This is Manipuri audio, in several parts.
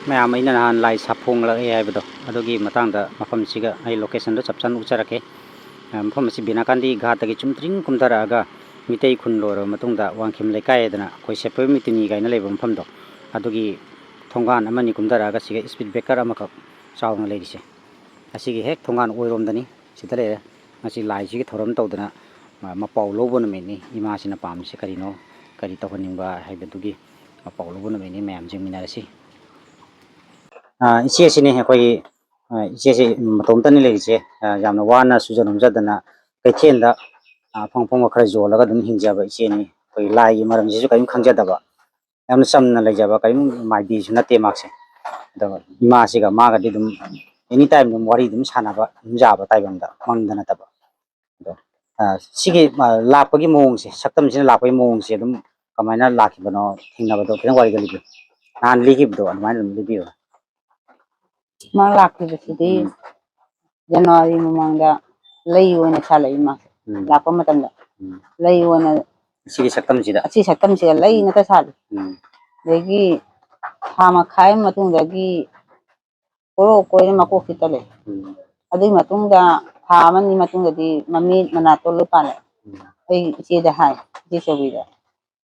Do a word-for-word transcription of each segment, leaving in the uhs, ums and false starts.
ꯃꯌꯥꯝ, ꯑꯩꯅ ꯅꯍꯥꯟ ꯂꯥꯏ ꯁꯥꯐꯣꯡꯂꯛꯑꯦ ꯍꯥꯏꯕꯗꯣ, ꯑꯗꯨꯒꯤ ꯃꯇꯥꯡꯗ ꯃꯐꯝꯁꯤꯒ ꯑꯩ locationꯗꯣ ꯆꯞ ꯆꯥꯅ ꯎꯠꯆꯔꯛꯀꯦ꯫ ꯑ, ꯃꯐꯝ ꯑꯁꯤ ꯕꯤꯅꯥꯀꯥꯟꯗꯤ ꯘꯥꯠꯇꯒꯤ ꯆꯨꯝꯗ꯭ꯔꯤꯡ ꯀꯨꯝꯊꯔꯛꯑꯒ ꯃꯤꯇꯩ ꯈꯨꯟ ꯂꯣꯏꯔꯕ ꯃꯇꯨꯡꯗ ꯋꯥꯡꯈꯦꯝ ꯂꯩꯀꯥꯏ ꯍꯥꯏꯗꯅ ꯑꯩꯈꯣꯏ ꯁꯦꯄꯔ ꯃꯤꯇꯤꯅꯤ ꯀꯥꯏꯅ ꯂꯩꯕ ꯃꯐꯝꯗꯣ, ꯑꯗꯨꯒꯤ ꯊꯣꯡꯒꯥꯟ ꯑꯃꯅꯤ ꯀꯨꯝꯊꯔꯛꯑꯒ ꯁꯤꯒ speed breaker ꯑꯃꯈꯛ ꯆꯥꯎꯅ ꯂꯩꯔꯤꯁꯦ, ꯑꯁꯤꯒꯤ ꯍꯦꯛ ꯊꯣꯡꯒꯥꯟ ꯑꯣꯏꯔꯣꯝꯗꯅꯤ꯫ ꯁꯤꯗ ꯂꯩꯔꯦ꯫ ꯉꯁꯤ ꯂꯥꯏꯁꯤꯒꯤ ꯊꯧꯔꯝ ꯇꯧꯗꯅ, ꯑ, ꯃꯄꯥꯎ ꯂꯧꯕ ꯅꯨꯃꯤꯠꯅꯤ꯫ ꯏꯃꯥꯁꯤꯅ ꯄꯥꯝꯃꯤꯁꯤ ꯀꯔꯤꯅꯣ, ꯀꯔꯤ ꯇꯧꯍꯟꯅꯤꯡꯕ ꯍꯥꯏꯕꯗꯨꯒꯤ ꯃꯄꯥꯎ ꯂꯧꯕ ꯅꯨꯃꯤꯠꯅꯤ꯫ ꯃꯌꯥꯝ ꯌꯦꯡꯃꯤꯟꯅꯔꯁꯤ꯫ ꯑ, ꯏꯆꯦꯁꯤꯅꯤ ꯑꯩꯈꯣꯏꯒꯤ, ꯑ, ꯏꯆꯦꯁꯤ ꯃꯇꯣꯝꯇꯅꯤ ꯂꯩꯔꯤꯁꯦ꯫ ꯑ, ꯌꯥꯝꯅ ꯋꯥꯅ ꯁꯨꯖ ꯅꯣꯝꯖꯗꯅ ꯀꯩꯊꯦꯜꯗ, ꯑ, ꯑꯐꯪ ꯑꯐꯪꯕ ꯈꯔ ꯌꯣꯜꯂꯒ ꯑꯗꯨꯝ ꯍꯤꯡꯖꯕ ꯏꯆꯦꯅꯤ꯫ ꯑꯩꯈꯣꯏ ꯂꯥꯏꯒꯤ ꯃꯔꯝꯁꯤꯁꯨ ꯀꯔꯤꯝ ꯈꯪꯖꯗꯕ, ꯌꯥꯝꯅ ꯆꯝꯅ ꯂꯩꯖꯕ, ꯀꯔꯤꯝ ꯃꯥꯏꯕꯤꯁꯨ ꯅꯠꯇꯦ ꯃꯥꯁꯦ꯫ ꯑꯗꯣ ꯏꯃꯥꯁꯤꯒ ꯃꯥꯒꯗꯤ ꯑꯗꯨꯝ any time ꯑꯗꯨꯝ ꯋꯥꯔꯤ ꯑꯗꯨꯝ ꯁꯥꯟꯅꯕ ꯑꯗꯨꯝ ꯌꯥꯕ type ꯑꯝꯗ, ꯃꯪꯗ ꯅꯠꯇꯕ꯫ ꯑꯗꯣ, ꯑ, ꯁꯤꯒꯤ, ꯑ, ꯂꯥꯛꯄꯒꯤ ꯃꯑꯣꯡꯁꯦ, ꯁꯛꯇꯝꯁꯤꯅ ꯂꯥꯛꯄꯒꯤ ꯃꯑꯣꯡꯁꯦ ꯑꯗꯨꯝ ꯀꯃꯥꯏꯅ ꯂꯥꯛꯈꯤꯕꯅꯣ, ꯊꯦꯡꯅꯕꯗꯣ ꯈꯤꯇꯪ ꯋꯥꯔꯤꯗꯣ ꯂꯤꯕꯤꯌꯨ꯫ ꯅꯍꯥꯟ ꯂꯤꯈꯤꯕꯗꯣ ꯑꯗꯨꯃꯥꯏꯅ ꯑꯗꯨꯝ ꯂꯤꯕꯤꯌꯨ꯫ ꯃꯥ ꯂꯥꯛꯈꯤꯕꯁꯤꯗꯤ ꯎꯝ꯫ ꯖꯅꯋꯥꯔꯤ ꯃꯃꯥꯡꯗ ꯂꯩ ꯑꯣꯏꯅ ꯁꯥꯠꯂꯛꯏ ꯃꯥꯁꯦ꯫ ꯎꯝ꯫ ꯂꯥꯛꯄ ꯃꯇꯝꯗ ꯎꯝ꯫ ꯂꯩ ꯑꯣꯏꯅ ꯁꯤꯒꯤ ꯁꯛꯇꯝꯁꯤꯗ? ꯑꯁꯤ ꯁꯛꯇꯝꯁꯤꯗ ꯂꯩ ꯎꯝ꯫ ꯉꯥꯛꯇ ꯁꯥꯠꯂꯤ꯫ ꯎꯝ꯫ ꯑꯗꯒꯤ ꯊꯥ ꯃꯈꯥꯏ ꯑꯃ ꯃꯇꯨꯡꯗꯒꯤ ꯀꯣꯔꯣꯛ ꯀꯣꯏꯅ ꯃꯀꯣꯛꯁꯤ ꯇꯠꯂꯦ꯫ ꯎꯝ꯫ ꯑꯗꯨꯒꯤ ꯃꯇꯨꯡꯗ ꯊꯥ ꯑꯃꯅꯤ ꯃꯇꯨꯡꯗꯗꯤ ꯃꯃꯤꯠ ꯃꯅꯥꯇꯣꯟ ꯂꯣꯏ ꯄꯥꯜꯂꯦ꯫ ꯎꯝ꯫ ꯑꯩ ꯏꯆꯦꯗ ꯍꯥꯏ, ꯏꯆꯦ ꯆꯧꯕꯤꯗ,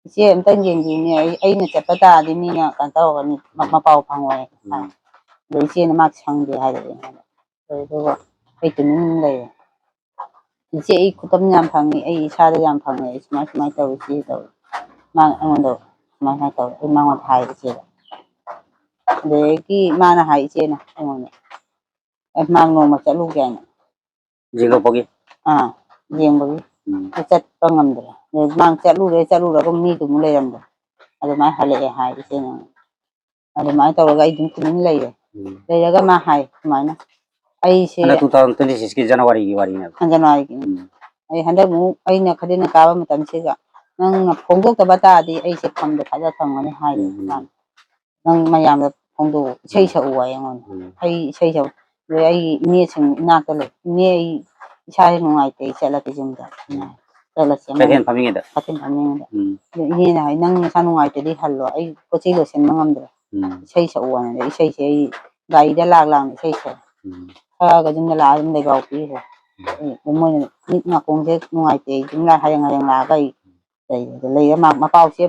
"ꯏꯆꯦ, ꯑꯝꯇꯪ ꯌꯦꯡꯕꯤꯌꯨꯅꯦ, ꯑꯩ, ꯑꯩꯅ ꯆꯠꯄ ꯇꯥꯔꯗꯤ ꯃꯤꯅ ꯀꯩꯅꯣ ꯇꯧꯔꯒꯅꯤ, ꯃ-, ꯃꯄꯥꯎ ꯐꯪꯉꯣꯏ" ꯍꯥꯏ꯫ ꯎꯝ꯫ ꯑꯗꯣ ꯏꯆꯦꯅ ꯃꯥ ꯁꯪꯗꯦ ꯍꯥꯏꯔꯛꯑꯦ꯫ ꯑꯗꯨꯒ ꯑꯩ ꯇꯨꯃꯤꯟ ꯂꯩꯔꯦ꯫ "ꯏꯆꯦ, ꯑꯩ ꯈꯨꯗꯝ ꯌꯥꯝ ꯐꯪꯉꯤ, ꯑꯩ ꯏꯁꯥꯗ ꯌꯥꯝ ꯐꯪꯉꯦ, ꯑꯩ ꯁꯨꯃꯥꯏ ꯁꯨꯃꯥꯏꯅ ꯇꯧꯋꯤ ꯏꯆꯦ" ꯇꯧꯋꯤ꯫ ꯃꯥꯅ ꯑꯩꯉꯣꯟꯗ ꯁꯨꯃꯥꯏ ꯁꯨꯃꯥꯏꯅ ꯇꯧꯋꯤ, ꯑꯩ ꯃꯉꯣꯟꯗ ꯍꯥꯏ ꯏꯆꯦꯗ꯫ ꯑꯗꯒꯤ ꯃꯥꯅ ꯍꯥꯏ ꯏꯆꯦꯅ ꯑꯩꯉꯣꯟꯗ, "ꯑꯦ, ꯃꯥ ꯅꯣꯡꯃ ꯆꯠꯂꯨꯒꯦ" ꯍꯥꯏꯅ꯫ ꯌꯦꯡꯊꯣꯛꯄꯒꯤ? ꯑꯥ, ꯌꯦꯡꯕꯒꯤ꯫ ꯎꯝ꯫ ꯑꯗꯨ ꯆꯠꯄ ꯉꯝꯗ꯭ꯔꯦ꯫ ꯑꯗꯩ ꯃꯥ ꯆꯠꯂꯨꯔꯦ, ꯆꯠꯂꯨꯔꯒ ꯃꯤꯗꯨꯃꯨꯛ ꯂꯩꯔꯝꯗ꯭ꯔꯦ꯫ ꯑꯗꯨꯃꯥꯏꯅ ꯍꯜꯂꯛꯑꯦ ꯍꯥꯏ ꯏꯆꯦꯅ꯫ ꯑꯗꯨꯃꯥꯏꯅ ꯇꯧꯔꯒ ꯑꯩ ꯑꯗꯨꯝ ꯇꯨꯃꯤꯟ ꯂꯩꯔꯦ꯫ ꯎꯝ꯫ ꯂꯩꯔꯒ ꯃꯥ ꯍꯥꯏ ꯁꯨꯃꯥꯏꯅ, ꯑꯩꯁꯦ ꯍꯟꯗꯛ two thousand twenty six ꯀꯤ ꯖꯅꯋꯥꯔꯤꯒꯤ ꯋꯥꯔꯤꯅꯦꯕ꯫ ꯖꯅꯋꯥꯔꯤꯒꯤ꯫ ꯎꯝ꯫ ꯑꯩ ꯍꯟꯗꯛ ꯑꯃꯨꯛ ꯑꯩꯅ ꯈꯗꯤꯟꯅ ꯀꯥꯕ ꯃꯇꯝꯁꯤꯗ ꯅꯪꯅ ꯐꯣꯡꯗꯣꯛꯇꯕ ꯇꯥꯔꯗꯤ ꯑꯩꯁꯦ ꯐꯝꯗ ꯊꯥꯖ ꯐꯪꯒꯅꯤ ꯍꯥꯏꯔꯦ ꯎꯝ꯫ ꯃꯥꯅ꯫ "ꯅꯪ ꯃꯌꯥꯝꯗ ꯐꯣꯡꯗꯣꯛꯎ, ꯏꯁꯩ ꯎꯝ꯫ ꯁꯛꯎ" ꯍꯥꯏ ꯑꯩꯉꯣꯟꯗ꯫ ꯎꯝ꯫ ꯑꯩ ꯏꯁꯩ ꯁꯛꯎ꯫ ꯑꯗꯩ ꯑꯩ ꯏꯅꯦꯁꯤꯡ ꯏꯅꯥꯛꯇ ꯂꯩ꯫ "ꯏꯅꯦ, ꯑꯩ ꯏꯁꯥꯁꯦ ꯅꯨꯡꯉꯥꯏꯇꯦ, ꯑꯩ ꯆꯠꯂꯒꯦ ꯌꯨꯝꯗ" ꯎꯝ꯫ ꯆꯠꯂꯁꯦ꯫ ꯀꯩꯊꯦꯜ ꯐꯝꯃꯤꯉꯩꯗ? ꯀꯩꯊꯦꯜ ꯐꯝꯃꯤꯉꯩꯗ꯫ ꯎꯝ꯫ ꯑꯗ ꯏꯅꯦꯅ ꯍꯥꯏ, "ꯅꯪ ꯅꯁꯥ ꯅꯨꯡꯉꯥꯏꯇ꯭ꯔꯗꯤ ꯍꯜꯂꯣ, ꯑꯩ ꯄꯣꯠ ꯆꯩ ꯂꯣꯏꯁꯤꯟꯕ ꯉꯝꯗ꯭ꯔꯦ" ꯎꯝ꯫ ꯏꯁꯩ ꯁꯛꯎ ꯍꯥꯏꯅ ꯑꯩ ꯏꯁꯩꯁꯦ ꯑꯩ ꯒꯥꯔꯤꯗ ꯂꯥꯛ ꯂꯥꯛꯅ ꯏꯁꯩ ꯁꯛꯑꯦ꯫ ꯎꯝ꯫ ꯁꯛꯑꯒ ꯌꯨꯝꯗ ꯂꯥꯛꯑ ꯑꯗꯨꯝ ꯂꯩꯕꯥꯎ ꯄꯤꯈ꯭ꯔꯦ꯫ ꯑꯩ ꯑꯗꯨꯝ ꯃꯣꯏꯅ ꯃꯤꯠ ꯅꯥꯀꯣꯡꯁꯦ ꯅꯨꯡꯉꯥꯏꯇꯦ, ꯑꯩ ꯑꯗꯨꯝ ꯂꯥꯛ ꯍꯌꯦꯡ ꯍꯌꯦꯡ ꯂꯥꯛꯑꯒ ꯑꯩ ꯂꯩꯔꯦ꯫ ꯂꯩꯔꯦ꯫ ꯃꯥ ꯃꯄꯥꯎꯁꯦ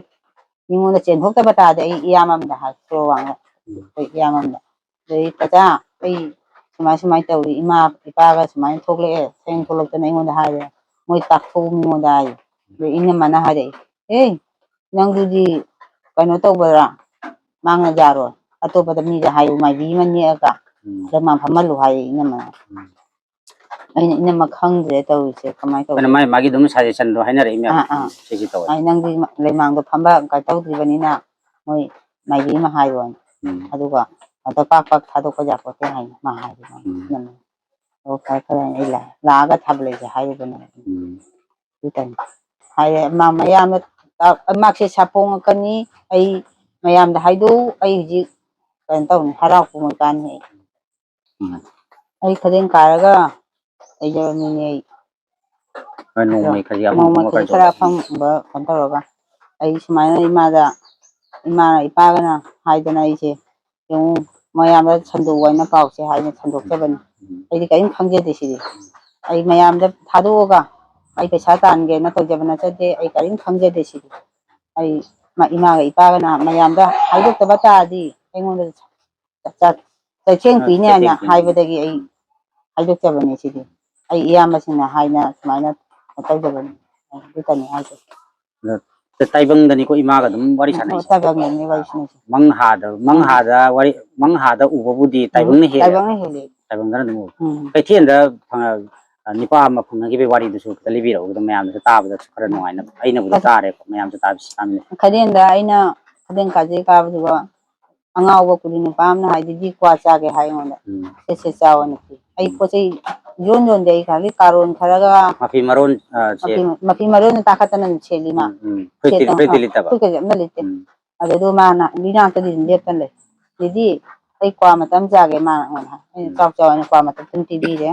ꯃꯤꯉꯣꯟꯗ ꯆꯦꯟꯊꯣꯛꯇꯕ ꯇꯥꯔꯗꯤ ꯑꯩ ꯏꯌꯥꯝꯕ ꯑꯃꯗ ꯍꯥꯏ, ꯁꯣꯔ ꯋꯥꯡꯅ ꯎꯝ꯫ ꯑꯩꯈꯣꯏ ꯏꯌꯥꯝꯕ ꯑꯃꯗ꯫ ꯑꯗꯩ ꯇꯥꯆꯥ, ꯑꯩ ꯁꯨꯃꯥꯏ ꯁꯨꯃꯥꯏꯅ ꯇꯧꯔꯤ, ꯏꯃꯥ ꯏꯄꯥꯒ ꯁꯨꯃꯥꯏꯅ ꯊꯣꯛꯂꯛꯑꯦ, ꯁꯌꯦꯡ ꯊꯣꯛꯂꯛꯇꯅ ꯑꯩꯉꯣꯟꯗ ꯍꯥꯏꯔꯦ, ꯃꯣꯏ ꯇꯥꯛꯊꯣꯛꯎ ꯃꯤꯉꯣꯟꯗ ꯍꯥꯏꯔꯦ꯫ ꯑꯗꯩ ꯏꯅꯝꯃꯅ ꯍꯥꯏꯔꯛꯏ, "ꯑꯦ, ꯅꯪꯗꯨꯗꯤ ꯀꯩꯅꯣ ꯇꯧꯕ꯭ꯔꯥ, ꯃꯥꯡꯅ ꯌꯥꯔꯣꯏ, ꯑꯇꯣꯞꯄꯗ ꯃꯤꯗ ꯍꯥꯏꯌꯨ, ꯃꯥꯏꯕꯤ ꯑꯃ ꯅꯦꯛꯑꯒ ꯎꯝ꯫ ꯂꯩꯃꯥꯡ ꯐꯝꯍꯜꯂꯨ" ꯍꯥꯏꯌꯦ ꯏꯅꯝꯃꯅ꯫ ꯎꯝ꯫ ꯑꯩꯅ, "ꯏꯅꯝꯃ, ꯈꯪꯗ꯭ꯔꯦ ꯇꯧꯔꯤꯁꯦ, ꯀꯃꯥꯏꯅ ꯑꯩꯈꯣꯏꯅ ꯇꯧꯗꯣꯏꯅꯣ?" ꯃꯥꯒꯤ ꯃꯥꯒꯤ ꯑꯗꯨꯝ ꯁꯖꯦꯁꯟꯗꯣ ꯍꯥꯏꯅꯔꯛꯏ ꯃꯌꯥꯝ꯫ ꯑꯥ, ꯑꯥ꯫ ꯁꯤꯁꯤ ꯇꯧꯋꯦ꯫ ꯑꯩ, "ꯅꯪꯗꯤ ꯂꯩꯃꯥꯡꯗꯣ ꯐꯝꯕ ꯀꯩꯅꯣ ꯇꯧꯗ꯭ꯔꯤꯕꯅꯤꯅ ꯃꯣꯏ ꯃꯥꯏꯕꯤ ꯑꯃ ꯍꯥꯏꯔꯣꯅ꯫ ꯎꯝ꯫ ꯑꯗꯨꯒ ꯑꯗ ꯄꯥꯛ ꯄꯥꯛ ꯊꯥꯗꯣꯛꯄ ꯌꯥꯄꯣꯠꯇꯦ" ꯍꯥꯏꯅ ꯃꯥ ꯍꯥꯏꯕ꯫ ꯎꯝ꯫ ꯏꯅꯝꯃ, "ꯑꯣ, ꯐꯔꯦ ꯐꯔꯦ, ꯑꯩ ꯂꯥꯛ-, ꯂꯥꯛꯑꯒ ꯊꯥꯕꯜ ꯂꯩꯁꯦ" ꯍꯥꯏꯔꯤꯕꯅꯦ꯫ ꯎꯝ꯫ ꯑꯗꯨꯇꯅꯤ꯫ ꯍꯥꯏꯔꯦ, ꯃꯥ ꯃꯌꯥꯝꯗ, ꯃꯥꯛꯁꯦ ꯁꯥꯄꯣꯡꯉꯛꯀꯅꯤ, ꯑꯩ ꯃꯌꯥꯝꯗ ꯍꯥꯏꯗꯣꯛꯎ, ꯑꯩ ꯍꯧꯖꯤꯛ ꯀꯩꯅꯣ ꯇꯧꯅꯤ, ꯍꯔꯥꯎ ꯀꯨꯝꯍꯩ ꯀꯥꯅꯤ ꯑꯩ꯫ ꯎꯝ꯫ ꯑꯩ ꯈꯗꯦꯡ ꯀꯥꯔꯒ ꯂꯩꯖꯔꯝꯃꯤꯅꯦ ꯑꯩ꯫ ꯍꯣꯏ, ꯅꯣꯡꯃꯩ ꯈꯖꯤꯛ ꯑꯃ ꯅꯣꯡꯃ ꯑꯃ ꯈꯔ ꯈꯔ ꯖꯣꯜꯂꯒ꯫ ꯑꯐꯪꯕ ꯀꯩꯅꯣ ꯇꯧꯔꯒ ꯑꯩ ꯁꯨꯃꯥꯏꯅ ꯏꯃꯥꯗ, ꯏꯃꯥꯅ ꯏꯄꯥꯒꯅ ꯍꯥꯏꯗꯅ ꯑꯩꯁꯦ ꯌꯦꯡꯉꯨ, ꯃꯌꯥꯝꯗ ꯁꯟꯗꯣꯛꯑꯣ ꯍꯥꯏꯅ ꯄꯥꯎꯁꯦ ꯍꯥꯏꯅ ꯁꯟꯗꯣꯛꯆꯕꯅꯤ꯫ ꯎꯝ꯫ ꯑꯩꯗꯤ ꯀꯔꯤꯝ ꯈꯪꯖꯗꯦ ꯁꯤꯗꯤ꯫ ꯑꯩ ꯃꯌꯥꯝꯗ ꯊꯥꯗꯣꯛꯑꯒ ꯑꯩ ꯄꯩꯁꯥ ꯇꯥꯟꯒꯦꯅ ꯇꯧꯖꯕ ꯅꯠꯆꯗꯦ꯫ ꯑꯩ ꯀꯔꯤꯝ ꯈꯪꯖꯗꯦ ꯁꯤꯗꯤ꯫ ꯑꯩ ꯃ-, ꯏꯃꯥꯒ ꯏꯄꯥꯒꯅ ꯃꯌꯥꯝꯗ ꯍꯥꯏꯗꯣꯛꯇꯕ ꯇꯥꯔꯗꯤ ꯑꯩꯉꯣꯟꯗ ꯆ-, ꯆ-, ꯆꯩꯊꯦꯡ ꯑ, ꯄꯤꯅꯤ ꯆꯩꯊꯦꯡ ꯍꯥꯏꯅ ꯄꯤꯅꯤ꯫ ꯍꯥꯏꯕꯗꯒꯤ ꯑꯩ ꯍꯥꯏꯗꯣꯛꯆꯕꯅꯤ ꯁꯤꯗꯤ꯫ ꯑꯩ ꯏꯌꯥꯝꯕꯁꯤꯡꯅ ꯍꯥꯏꯅ ꯁꯨꯃꯥꯏꯅ ꯇꯧꯖꯕꯅꯤ꯫ ꯑꯗꯨꯇꯅꯤ ꯍꯥꯏꯖꯦ꯫ ꯑꯗ ꯇꯥꯏꯕꯪꯗꯅꯤꯀꯣ ꯏꯃꯥꯒ ꯑꯗꯨꯝ ꯋꯥꯔꯤ ꯎꯝ, ꯁꯥꯟꯅꯩꯁꯦ꯫ ꯇꯥꯏꯕꯪꯗꯅꯤ ꯋꯥꯔꯤ ꯁꯥꯟꯅꯩꯁꯦ꯫ ꯃꯪꯍꯥꯗ, ꯃꯪꯍꯥꯗ ꯋꯥꯔꯤ, ꯃꯪꯍꯥꯗ ꯎꯕꯕꯨꯗꯤ ꯇꯥꯏꯕꯪꯅ ꯍꯦꯜꯂꯦ꯫ ꯇꯥꯏꯕꯪꯅ ꯍꯦꯜꯂꯦ꯫ ꯇꯥꯏꯕꯪꯗꯅ ꯑꯗꯨꯝ ꯎꯕ꯫ ꯎꯝ꯫ ꯀꯩꯊꯦꯜꯗ ꯐꯪꯉ-, ꯑ, ꯅꯨꯄꯥ ꯑꯃ ꯐꯪꯅꯈꯤꯕꯒꯤ ꯋꯥꯔꯤꯗꯨꯁꯨ ꯈꯤꯇ ꯂꯤꯕꯤꯔꯛꯎꯗ, ꯃꯌꯥꯝꯗꯁꯨ ꯇꯥꯕꯗꯁꯨ ꯈꯔ ꯅꯨꯡꯉꯥꯏꯅꯕ꯫ ꯑꯩꯅꯕꯨꯗꯤ ꯇꯥꯔꯦꯀꯣ, ꯃꯌꯥꯝꯁꯨ ꯇꯥꯕꯁꯤ ꯇꯥꯃꯤꯟꯅꯁꯤ꯫ ꯀꯩꯊꯦꯜꯗ ꯑꯩꯅ ꯀꯩꯊꯦꯜ ꯀꯥꯖꯦ ꯀꯥꯕꯗꯨꯒ ꯑꯉꯥꯎꯕ ꯀꯨꯂꯤ ꯅꯨꯄꯥ ꯑꯃꯅ ꯍꯥꯏꯗꯨꯗꯤ ꯀ꯭ꯋꯥ ꯆꯥꯒꯦ ꯍꯥꯏ ꯑꯩꯉꯣꯟꯗ꯫ ꯎꯝ꯫ "ꯁꯦ, ꯁꯦ, ꯆꯥꯎꯑꯣꯅ ꯄꯤ꯫" ꯑꯩ ꯎꯝ꯫ ꯄꯣꯠ ꯆꯩ ꯌꯣꯟ ꯌꯣꯟꯗꯦ, ꯑꯩ ꯈꯪꯗꯦ, ꯀꯥꯔꯣꯟ ꯈꯔꯒ ꯃꯐꯤ ꯃꯔꯣꯟ, ꯑ, ꯁꯦ-, ꯃꯐꯤ, ꯃꯐꯤ ꯃꯔꯣꯟ ꯇꯥꯡꯈꯠꯇꯅ ꯑꯗꯨꯝ ꯁꯦꯠꯂꯤ ꯃꯥ꯫ ꯎꯝ, ꯎꯝ꯫ ꯐꯨꯔꯤꯠꯇꯤ, ꯁꯦꯠꯇꯅ, ꯐꯨꯔꯤꯠꯇꯤ ꯑ, ꯂꯤꯠꯇꯕ? ꯐꯨꯔꯤꯠ ꯀꯩꯁꯦ ꯑꯝꯇ ꯂꯤꯠꯇꯦ꯫ ꯎꯝ꯫ ꯑꯗꯨꯗꯣ ꯃꯥꯅ ꯃꯤ ꯉꯥꯛꯇꯗꯤ ꯑꯗꯨꯝ ꯂꯦꯞꯇꯅ ꯂꯩ꯫ "ꯗꯤꯗꯤ, ꯑꯩ ꯀ꯭ꯋꯥ ꯃꯇꯝ ꯆꯥꯒꯦ", ꯃꯥꯅ ꯑꯩꯉꯣꯟꯗ ꯍꯥꯏ꯫ ꯑꯩꯅ, ꯎꯝ꯫ "ꯆꯥꯎ, ꯆꯥꯎ" ꯍꯥꯏꯅ ꯀ꯭ꯋꯥ ꯃꯇꯝ ꯑꯗꯨꯝ ꯄꯤꯕꯤꯔꯦ꯫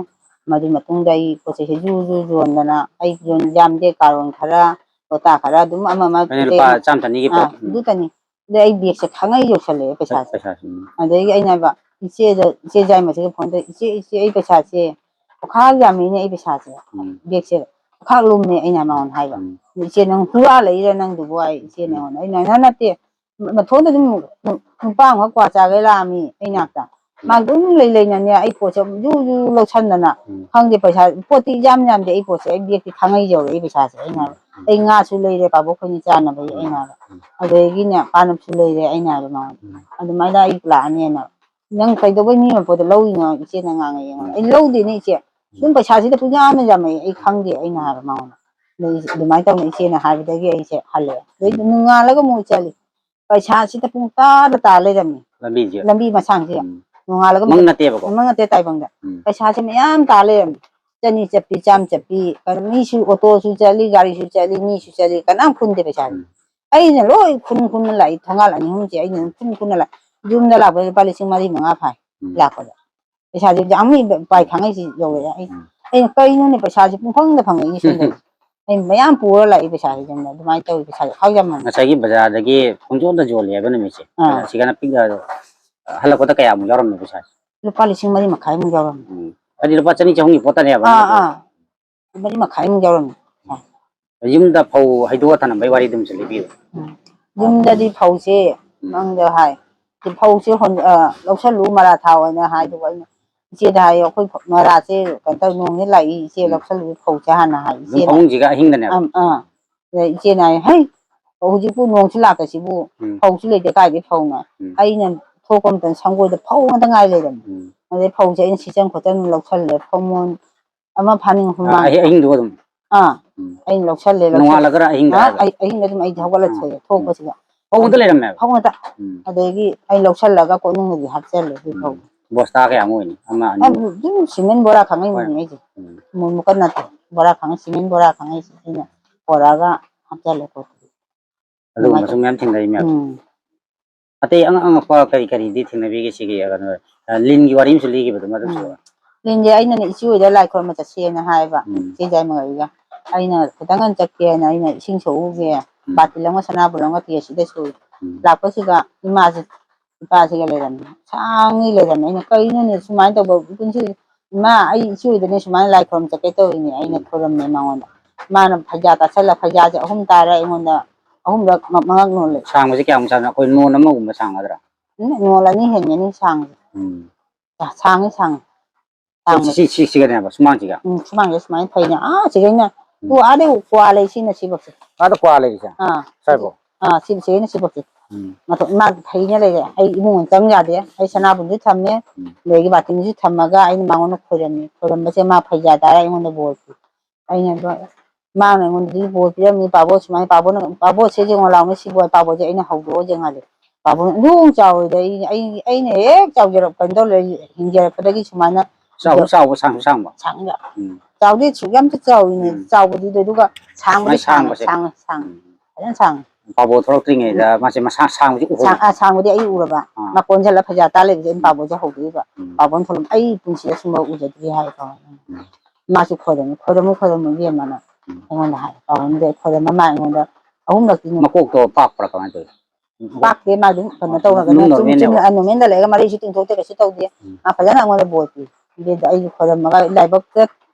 ꯃꯗꯨ ꯃꯇꯨꯡꯗ ꯑꯩ ꯄꯣꯠ ꯆꯩꯁꯦ ꯖꯨ ꯖꯨ ꯌꯣꯟꯗꯅ, ꯑꯩ ꯌꯣꯟ-, ꯌꯥꯝꯗꯦ, ꯀꯥꯔꯣꯟ ꯈꯔ, ꯂꯣꯇꯥ ꯈꯔ, ꯑꯗꯨꯝ ꯑꯃ ꯑꯃ ꯑꯩꯅ ꯄꯣꯠ ꯆꯩ, ꯂꯨꯄꯥ ꯆꯥꯝ ꯆꯅꯤꯒꯤ ꯑꯥ, ꯄꯣꯠ꯫ ꯎꯝ꯫ ꯑꯗꯨꯇꯅꯤ꯫ ꯑꯗꯩ ꯑꯩ ꯕꯦꯒꯁꯦ ꯈꯪꯉꯩ ꯌꯧꯁꯜꯂꯛꯑꯦ ꯄꯩꯁꯥꯁꯦ꯫ ꯄꯩꯁꯥꯁꯦ ꯎꯝ ꯑꯗꯒꯤ ꯑꯩꯅ ꯍꯥꯏꯕ, ꯏꯆꯦꯗ, ꯏꯆꯦ ꯖꯥꯏꯃꯁꯤꯒ ꯐꯣꯟ ꯇꯧꯔ, "ꯏꯆꯦ, ꯏꯆꯦ, ꯑꯩ ꯄꯩꯁꯥꯁꯦ ꯄꯨꯈꯥ ꯌꯥꯝꯃꯤꯅꯦ, ꯑꯩ ꯄꯩꯁꯥꯁꯦ, ꯎꯝ ꯕꯦꯒꯁꯦ ꯄꯨꯈꯥ ꯂꯨꯝꯃꯦ", ꯑꯩꯅ ꯃꯉꯣꯟꯗ ꯍꯥꯏꯕ꯫ ꯎꯝ "ꯏꯆꯦ, ꯅꯪ ꯍꯨꯔꯥꯜꯂꯛꯏꯔ ꯅꯪꯗꯨꯕꯨ?" ꯍꯥꯏ ꯏꯆꯦꯅ ꯎꯝ ꯑꯩꯉꯣꯟꯗ꯫ ꯑꯩꯅ, "ꯅ-, ꯅꯠꯇꯦ, ꯃꯊꯣꯟꯗ ꯑꯗꯨꯝ ꯅꯨꯄꯥ ꯑꯃꯈꯛ ꯀ꯭ꯋꯥ ꯆꯥꯒꯦ ꯂꯥꯛꯑꯝꯃꯤ ꯑꯩ ꯅꯥꯛꯇ꯫ ꯃꯥ ꯑꯗꯨꯝ ꯂꯩ ꯂꯩꯅꯅꯦ ꯑꯩ ꯄꯣꯠꯁꯦ ꯖꯨ ꯖꯨ ꯂꯧꯁꯟꯗꯅ, ꯎꯝ ꯈꯪꯗꯦ, ꯄꯩꯁꯥ, ꯄꯣꯠꯇꯤ ꯌꯥꯝ ꯌꯥꯝꯗꯦ, ꯑꯩ ꯄꯣꯠꯁꯦ, ꯑꯩ ꯕꯦꯒꯇꯤ ꯈꯪꯉꯩ ꯌꯧꯔꯛꯑꯦ ꯄꯩꯁꯥꯁꯦ", ꯑꯩꯅ ꯍꯥꯏꯕ꯫ "ꯑꯩ ꯉꯥꯁꯨ ꯂꯩꯔꯦ ꯄꯥꯕꯣꯛ ꯈꯣꯏꯅꯤ ꯆꯥꯅꯕꯒꯤ", ꯑꯩꯅ ꯍꯥꯏꯕ꯫ "ꯑꯗꯒꯤꯅꯦ ꯄꯥꯅꯝꯁꯨ ꯂꯩꯔꯦ", ꯑꯩꯅ ꯍꯥꯏꯕ ꯃꯉꯣꯟꯗ꯫ ꯎꯝ "ꯑꯗꯨꯃꯥꯏꯅ ꯑꯩ ꯂꯥꯛꯑꯅꯦꯅ꯫ ꯅꯪ ꯀꯩꯗꯧꯕꯩ ꯃꯤ ꯃꯄꯣꯠꯇ ꯂꯧꯔꯤꯅꯣ?" ꯏꯆꯦꯅ ꯉꯥꯡꯉꯛꯑꯦ ꯑꯩꯉꯣꯟꯗ꯫ "ꯑꯩ ꯂꯧꯗꯦꯅꯦ ꯏꯆꯦ, ꯑꯗꯨꯝ ꯄꯩꯁꯥꯁꯤꯗ ꯄꯨꯡꯌꯥꯝꯅ ꯌꯥꯝꯃꯛꯑꯦ, ꯑꯩ ꯈꯪꯗꯦ", ꯑꯩꯅ ꯍꯥꯏꯕ ꯃꯉꯣꯟꯗ꯫ ꯑꯗꯩ ꯑꯗꯨꯃꯥꯏꯅ ꯇꯧꯅ ꯏꯆꯦꯅ ꯍꯥꯏꯕꯗꯒꯤ ꯑꯩꯁꯦ ꯍꯜꯂꯛꯑꯦ꯫ ꯑꯗꯩ ꯅꯣꯡꯉꯥꯜꯂꯒ ꯑꯃꯨꯛ ꯆꯠꯂꯤ, ꯄꯩꯁꯥꯁꯤꯗ ꯄꯨꯡ ꯇꯥꯗ ꯇꯥ ꯂꯩꯔꯝꯃꯤ꯫ ꯂꯝꯕꯤꯁꯦ ꯂꯝꯕꯤ ꯃꯁꯥꯡꯁꯦ ꯎꯝ ꯅꯣꯡꯉꯥꯜꯂꯒ ꯃꯪ ꯅꯠꯇꯦꯕꯀꯣ ꯃꯪ ꯅꯠꯇꯦ ꯇꯥꯏꯕꯪꯗ꯫ ꯎꯝ ꯄꯩꯁꯥꯁꯦ ꯃꯌꯥꯝ ꯇꯥ ꯂꯩꯔꯝꯃꯤ꯫ ꯆꯅꯤ ꯆꯠꯄꯤ, ꯆꯥꯝ ꯆꯠꯄꯤ, ꯀꯩꯅꯣ, ꯃꯤꯁꯨ ꯑꯣꯇꯣꯁꯨ ꯆꯠꯂꯤ, ꯒꯥꯔꯤꯁꯨ ꯆꯠꯂꯤ, ꯃꯤꯁꯨ ꯆꯠꯂꯤ, ꯀꯅꯥꯝ ꯈꯨꯟꯗꯦ ꯄꯩꯁꯥꯁꯦ꯫ ꯎꯝ ꯑꯩꯅ ꯂꯣꯏ ꯈꯨꯟ ꯈꯨꯟꯅ ꯂꯥꯛꯏ, ꯊꯣꯡꯒꯥꯜ ꯑꯅꯤ ꯑꯍꯨꯝꯁꯦ ꯑꯩꯅ ꯑꯗꯨꯝ ꯈꯨꯟ ꯈꯨꯟꯅ ꯂꯥꯛꯏ꯫ ꯌꯨꯝꯗ ꯂꯥꯛꯄꯗ ꯂꯨꯄꯥ ꯂꯤꯁꯤꯡ ꯃꯔꯤ ꯃꯉꯥ ꯐꯥꯏ ꯎꯝ ꯂꯥꯛꯄꯗ꯫ ꯄꯩꯁꯥꯁꯦ ꯌꯥꯝꯃꯤ, ꯄꯥꯏ ꯈꯪꯉꯩꯁꯤ ꯌꯧꯔꯛꯑꯦ꯫ ꯑꯩ, ꯎꯝ ꯑꯩꯅ, "ꯀꯩꯅꯣꯅꯦ, ꯄꯩꯁꯥꯁꯦ ꯄꯨꯡꯐꯪꯗ ꯐꯪꯉꯛꯏꯅꯦ ꯁꯣꯝꯗꯗꯤ꯫ ꯑꯩ ꯃꯌꯥꯝ ꯄꯨꯔ ꯂꯥꯛꯏ ꯄꯩꯁꯥꯁꯦ ꯌꯨꯝꯗ", ꯑꯗꯨꯃꯥꯏꯅ ꯇꯧꯋꯤ ꯄꯩꯁꯥꯁꯦ ꯈꯥꯎ ꯌꯥꯝꯃꯟ꯫ ꯉꯁꯥꯏꯒꯤ ꯕꯖꯥꯔꯗꯒꯤ ꯄꯨꯡꯖꯣꯟꯗ ꯌꯣꯜꯂꯦ ꯍꯥꯏꯕ ꯅꯨꯃꯤꯠꯁꯦ꯫ ꯑꯥ꯫ ꯁꯤꯒꯅ ꯄꯤꯛ-, ꯍꯜꯂꯛꯄꯗ ꯀꯌꯥꯃꯨꯛ ꯌꯥꯎꯔꯝꯃꯦ ꯄꯩꯁꯥꯁꯦ? ꯂꯨꯄꯥ ꯂꯤꯁꯤꯡ ꯃꯔꯤ ꯃꯈꯥꯏꯃꯨꯛ ꯌꯥꯎꯔꯝꯃꯤ꯫ ꯎꯝ꯫ ꯍꯥꯏꯗꯤ ꯂꯨꯄꯥ ꯆꯅꯤ ꯆꯍꯨꯝꯒꯤ ꯄꯣꯠꯇꯅꯦꯕ ꯑꯥ, ꯅꯠꯇ꯭ꯔꯣ? ꯑꯥ꯫ ꯃꯔꯤ ꯃꯈꯥꯏꯃꯨꯛ ꯌꯥꯎꯔꯝꯃꯤ꯫ ꯌꯨꯝꯗ ꯐꯧ ꯍꯩꯗꯣꯛꯑ ꯊꯅꯝꯕꯩ ꯋꯥꯔꯤꯗꯨꯝꯁꯨ ꯂꯤꯕꯤꯌꯨ꯫ ꯎꯝ꯫ ꯌꯨꯝꯗꯗꯤ ꯐꯧꯁꯦ ꯎꯝ꯫ ꯃꯪꯗ ꯍꯥꯏ, "ꯐꯧꯁꯦ ꯍꯣꯟ-, ꯑ, ꯂꯧꯁꯜꯂꯨ, ꯃꯔꯥ ꯊꯥꯎ" ꯍꯥꯏꯅ ꯍꯥꯏꯗꯨꯒ ꯑꯩꯅ, "ꯏꯆꯦꯗ ꯍꯥꯏꯌꯣ, ꯑꯩꯈꯣꯏ ꯐ-, ꯃꯔꯥꯁꯦ ꯀꯩꯅꯣ ꯇꯧ, ꯅꯣꯡꯁꯦ ꯂꯥꯛꯏ, ꯏꯆꯦ ꯎꯝ꯫ ꯂꯧꯁꯜꯂꯨ ꯐꯧꯁꯦ" ꯍꯥꯟꯅ ꯍꯥꯏ꯫ ꯑꯗꯨꯝ ꯏꯆꯦꯅ, ꯐꯃꯨꯡꯁꯤꯒ ꯑꯍꯤꯡꯗꯅꯦꯕ꯫ ꯑꯝ, ꯑꯥ꯫ ꯑꯗ ꯏꯆꯦꯅ ꯍꯥꯏ, "ꯍꯩ, ꯍꯧꯖꯤꯛꯄꯨ ꯅꯣꯡꯁꯨ ꯂꯥꯛꯇ ꯁꯤꯕꯨ, ꯎꯝ꯫ ꯐꯧꯁꯨ ꯂꯩꯇꯦ, ꯀꯥꯏꯗꯩ ꯐꯧꯅꯣ?" ꯎꯝ꯫ ꯑꯩꯅ ꯊꯣꯛꯄ ꯃꯇꯝꯗ ꯁꯪꯒꯣꯏꯗ ꯐꯧ ꯉꯥꯛꯇ ꯉꯥꯏ ꯂꯩꯔꯝꯃꯤ꯫ ꯎꯝ꯫ ꯑꯗꯩ ꯐꯧꯁꯦ ꯑꯩꯅ ꯁꯤꯆꯟ ꯈꯣꯠꯆꯟ ꯂꯧꯁꯜꯂꯦ, ꯐꯧ ꯃꯣꯟ ꯑꯃ ꯐꯥꯅꯤꯡ ꯑ, ꯍꯨꯃꯥꯡ꯫ ꯑꯍꯤꯡꯗꯨꯒ ꯑꯗꯨꯝ꯫ ꯑꯥ, ꯎꯝ꯫ ꯑꯩꯅ ꯂꯧꯁꯜꯂꯦ, ꯅꯣꯡꯉꯥꯜꯂꯒꯔ ꯑꯍꯤꯡꯗ ꯑ, ꯍꯥꯏꯕ? ꯑꯩ, ꯑꯍꯤꯡꯗ ꯑꯗꯨꯝ ꯑꯩꯗꯤ ꯍꯧꯒꯠꯂ ꯎꯝ꯫ ꯊꯣꯛꯑꯦ, ꯊꯣꯛꯄꯁꯤꯗ꯫ ꯐꯧ ꯉꯥꯛꯇ ꯂꯩꯔꯝꯃꯦꯕ? ꯐꯧ ꯉꯥꯛꯇ꯫ ꯎꯝ꯫ ꯑꯗꯒꯤ ꯑꯩ ꯂꯧꯁꯜꯂꯒ ꯀꯣꯅꯨꯡꯗꯗꯤ ꯍꯥꯞꯆꯜꯂꯦ ꯑꯗꯨꯏ ꯐꯧꯗꯣ꯫ ꯎꯝ꯫ ꯕꯣꯁꯇꯥ ꯀꯌꯥꯃꯨꯛ ꯑꯣꯏꯅꯤ? ꯑꯃ, ꯑꯅꯤ? ꯑꯗꯨꯝ ꯁꯤꯃꯦꯟ ꯕꯣꯔꯥ ꯈꯪꯉꯩꯅꯤꯅꯦ ꯑꯩꯁꯦ꯫ ꯎꯝ꯫ ꯃꯨꯛ-, ꯃꯨꯛꯀ ꯅꯠꯇꯦ꯫ ꯕꯣꯔꯥ ꯈꯪꯉꯩ, ꯁꯤꯃꯦꯟ ꯕꯣꯔꯥ ꯈꯪꯉꯩꯁꯦ ꯑꯩꯅ ꯄꯣꯔꯛꯑꯒ ꯍꯥꯞꯆꯜꯂꯦ ꯄꯣꯠꯇꯨꯗꯤ꯫ ꯑꯗꯨꯒꯨꯝꯕꯁꯨ ꯑꯗꯨꯃꯥꯏꯅ ꯃꯌꯥꯝ ꯊꯦꯡꯅꯩ ꯃꯌꯥꯝ꯫ ꯎꯝ꯫ ꯑꯇꯩ ꯑꯉꯛ-, ꯑꯉꯛꯄ ꯀꯔꯤ ꯀꯔꯤꯗꯤ ꯊꯦꯡꯅꯕꯤꯒꯦ ꯁꯤꯒꯤ, ꯑ, ꯀꯩꯅꯣ, ꯑ, ꯂꯤꯟꯒꯤ ꯋꯥꯔꯤ ꯑꯃꯁꯨ ꯂꯤꯈꯤꯕꯗꯣ ꯃꯗꯨꯁꯨ꯫ ꯎꯝ꯫ ꯂꯤꯟꯁꯦ ꯑꯩꯅꯅꯦ ꯏꯆꯦ ꯍꯣꯏꯗ ꯂꯥꯏ ꯈꯨꯔꯨꯝꯕ ꯆꯠꯁꯦꯅ ꯍꯥꯏꯌꯦꯕ꯫ ꯎꯝ꯫ ꯏꯆꯦ ꯖꯥꯏꯃꯉꯩꯒ꯫ ꯑꯩꯅ ꯈꯤꯇꯪ ꯉꯟꯅ ꯆꯠꯀꯦꯅ ꯑꯩꯅ ꯏꯁꯤꯡ ꯁꯣꯛꯎꯒꯦ꯫ ꯎꯝ꯫ ꯕꯥꯇꯤꯜ ꯑꯃꯒ ꯁꯅꯥꯕꯨꯜ ꯑꯃꯒ ꯇꯤ ꯑꯦꯁ ꯁꯤꯗ ꯁꯨꯏ꯫ ꯎꯝ꯫ ꯂꯥꯛꯄꯁꯤꯗ ꯏꯃꯥꯁꯦ, ꯏꯄꯥꯁꯤꯒ ꯂꯩꯔꯝꯃꯦ꯫ ꯁꯥꯡꯉꯤ ꯂꯩꯔꯝꯃꯦ꯫ ꯑꯩꯅ, "ꯀꯩꯅꯣꯅꯦ ꯁꯨꯃꯥꯏꯅ ꯇꯧꯕ ꯄꯨꯟꯁꯤ?" "ꯏꯃꯥ, ꯑꯩ ꯏꯆꯦ ꯍꯣꯏꯗꯅꯦ ꯁꯨꯃꯥꯏꯅ ꯂꯥꯏ ꯈꯨꯔꯨꯝ ꯆꯠꯀꯦ ꯇꯧꯔꯤꯅꯦ꯫" ꯑꯩꯅ ꯎꯝ꯫ ꯈꯨꯔꯝꯃꯦ ꯃꯉꯣꯟꯗ꯫ ꯃꯥꯅ ꯐꯩꯖꯥ ꯇꯥꯁꯜꯂ, ꯐꯩꯖꯥꯁꯦ ꯑꯍꯨꯝ ꯇꯥꯔꯦ ꯑꯩꯉꯣꯟꯗ, ꯑꯍꯨꯝꯂꯛ ꯃ-, ꯃꯉꯛ ꯅꯣꯜꯂꯦ꯫ ꯁꯥꯡꯕꯁꯦ ꯀꯌꯥꯃꯨꯛ ꯆꯥꯡꯅꯣ? ꯑꯩꯈꯣꯏ ꯅꯣꯟ ꯑꯃꯒꯨꯝꯕ ꯁꯥꯡꯒꯗ꯭ꯔꯥ? ꯎꯝ, ꯅꯣꯜ ꯑꯅꯤ ꯍꯦꯟꯒꯅꯤ ꯁꯥꯡꯕꯁꯦ꯫ ꯎꯝ꯫ ꯁꯥꯡꯉꯤ, ꯁꯥꯡꯉꯤ꯫ ꯁꯤ, ꯁꯤ, ꯁꯤ, ꯁꯤꯒꯅꯦꯕ, ꯁꯨꯃꯥꯡꯁꯤꯒ? ꯎꯝ, ꯁꯨꯃꯥꯡꯁꯤꯒ ꯁꯨꯃꯥꯏꯅ ꯐꯩꯅꯦ꯫ ꯑꯥ, ꯁꯤꯗꯩꯅ, ꯎꯝ꯫ ꯇꯨ ꯑꯥꯗꯩ ꯀ꯭ꯋꯥ ꯂꯩ, ꯁꯤꯅ ꯁꯤꯐꯧꯁꯦ꯫ ꯑꯥꯗ ꯀ꯭ꯋꯥ ꯂꯩꯔꯤꯁꯦ? ꯑꯥ, ꯁ꯭ꯋꯥꯏꯐꯥꯎ? ꯑꯥ, ꯁꯤ, ꯁꯤꯗꯩꯅ ꯁꯤꯐꯧꯁꯦ꯫ ꯎꯝ꯫ ꯃꯊꯛ ꯏꯃꯥ ꯐꯩꯅ ꯂꯩꯔꯦ꯫ ꯑꯩ ꯏꯃꯨꯡ ꯆꯪ ꯌꯥꯗꯦ꯫ ꯑꯩ ꯁꯅꯥꯕꯨꯟꯁꯨ ꯊꯝꯃꯦ꯫ ꯎꯝ꯫ ꯑꯗꯒꯤ ꯕꯥꯇꯤꯟꯁꯨ ꯊꯝꯃꯒ ꯑꯩꯅ ꯃꯉꯣꯟꯗ ꯈꯣꯏꯔꯝꯃꯤ꯫ ꯈꯣꯏꯔꯝꯕꯁꯦ ꯃꯥ ꯐꯩꯖꯥ ꯇꯥꯔ ꯑꯩꯉꯣꯟꯗ ꯕꯣꯔ ꯄꯤ꯫ ꯑꯩꯅ ꯑꯗꯣ ꯃꯥꯅ ꯑꯩꯉꯣꯟꯗꯗꯤ ꯕꯣꯔ ꯄꯤꯔꯝꯃꯤ, "ꯄꯥꯕꯣ ꯁꯨꯃꯥꯏꯅ, ꯄꯥꯕꯣꯅ, ꯄꯥꯕꯣ ꯁꯦ ꯌꯦꯡꯉꯣ ꯂꯥꯎꯅꯦ, ꯁꯤ ꯕꯣꯔ ꯄꯥꯕꯣꯁꯦ ꯑꯩꯅ ꯍꯧꯗꯣꯛꯑꯣ ꯌꯦꯡꯍꯜꯂꯦ꯫" ꯄꯥꯕꯣꯅ ꯑꯗꯨꯝ ꯆꯥꯎꯔꯤꯗ ꯑꯩ, ꯑꯩ, ꯑꯩꯅ ꯍꯦꯛ ꯆꯥꯎꯖꯔꯛꯄ, ꯀꯩꯅꯣ ꯇꯧꯔ ꯍꯤꯡꯖꯔꯛꯄꯗꯒꯤ ꯁꯨꯃꯥꯏꯅ ꯆꯥꯎꯁꯨ ꯆꯥꯎꯕ, ꯁꯥꯡꯁꯨ ꯁꯥꯡꯕ꯫ ꯁꯥꯡꯕ꯫ ꯎꯝ꯫ ꯆꯥꯎꯗꯤ ꯁꯨꯛ ꯌꯥꯝ ꯆꯥꯎꯔꯤꯅꯦ, ꯎꯝ꯫ ꯆꯥꯎꯕꯗꯤ ꯑꯗꯨ, ꯑꯗꯨꯒ ꯁꯥꯡꯕꯗꯤ ꯁꯨꯃꯥꯏꯅ ꯁꯥꯡꯉꯦ, ꯁꯥꯡꯕꯁꯦ꯫ ꯁꯥꯡꯉꯦ, ꯁꯥꯡꯉꯦ꯫ ꯎꯝ꯫ ꯐꯖꯅ ꯁꯥꯡꯉꯦ꯫ ꯄꯥꯕꯣ ꯊꯣꯛꯂꯛꯇ꯭ꯔꯤꯉꯩꯗ ꯃꯥꯁꯦ ꯃꯁꯥ ꯁꯥꯡꯕꯁꯦ ꯎꯍꯧꯕ꯫ ꯁꯥꯡ-, ꯑ, ꯁꯥꯡꯕꯗꯤ ꯑꯩ ꯎꯔꯕ꯫ ꯑꯥ꯫ ꯃꯥ ꯀꯣꯟꯁꯤꯜꯂ ꯐꯩꯖꯥ ꯇꯥ ꯂꯩꯕꯁꯦ ꯑꯩꯅ ꯎꯝ꯫ ꯄꯥꯕꯣꯁꯦ ꯍꯧꯗꯣꯛꯏꯕ꯫ ꯎꯝ꯫ ꯄꯥꯕꯣꯅ ꯊꯣꯛꯂꯛ-, "ꯑꯩ ꯄꯨꯟꯁꯤꯗ ꯁꯨꯝꯕ ꯎꯖꯗ꯭ꯔꯤ" ꯍꯥꯏꯀꯣ꯫ ꯎꯝ꯫ ꯃꯥꯁꯨ ꯈꯣꯏꯔꯝꯃꯤ, "ꯈꯣꯏꯔꯝꯃꯨ, ꯈꯣꯏꯔꯝꯃꯨ ꯏꯕꯦꯝꯃꯅ" ꯎꯝ꯫ ꯑꯩꯉꯣꯟꯗ ꯍꯥꯏ꯫ ꯄꯥꯕꯣꯅꯗꯤ ꯑꯩ ꯈꯣꯏꯔꯝꯃ ꯃꯥ ꯑꯩꯉꯣꯟꯗ ꯑꯍꯨꯝꯂꯛꯇꯤ ꯃꯀꯣꯛꯇꯣ ꯄꯥꯛꯄ꯭ꯔꯥ ꯀꯃꯥꯏꯅ ꯇꯧꯋꯤ? ꯄꯥꯛꯇꯦ, ꯃꯥ ꯑꯗꯨꯝ ꯀꯩꯅꯣ ꯑꯣ, ꯇꯧꯔꯒꯅꯦ, ꯅꯨꯡ ꯆꯨꯝ ꯅꯣꯔꯃꯦꯜꯅꯦꯕ? ꯆꯨꯝꯅ, ꯑ, ꯅꯣꯔꯃꯦꯜꯗ ꯂꯩꯔꯒ ꯃꯔꯩꯁꯨ ꯇꯤꯡꯊꯣꯛꯇꯦ, ꯀꯩꯁꯨ ꯇꯧꯗꯦ꯫ ꯎꯝ꯫ ꯃꯥ ꯐꯖꯅ ꯑꯩꯉꯣꯟꯗ ꯕꯣꯔ ꯄꯤ꯫ ꯏꯕꯦꯟꯗ ꯑꯩꯁꯨ ꯈꯣꯏꯔꯝꯃꯒ ꯂꯥꯏꯕꯛꯇ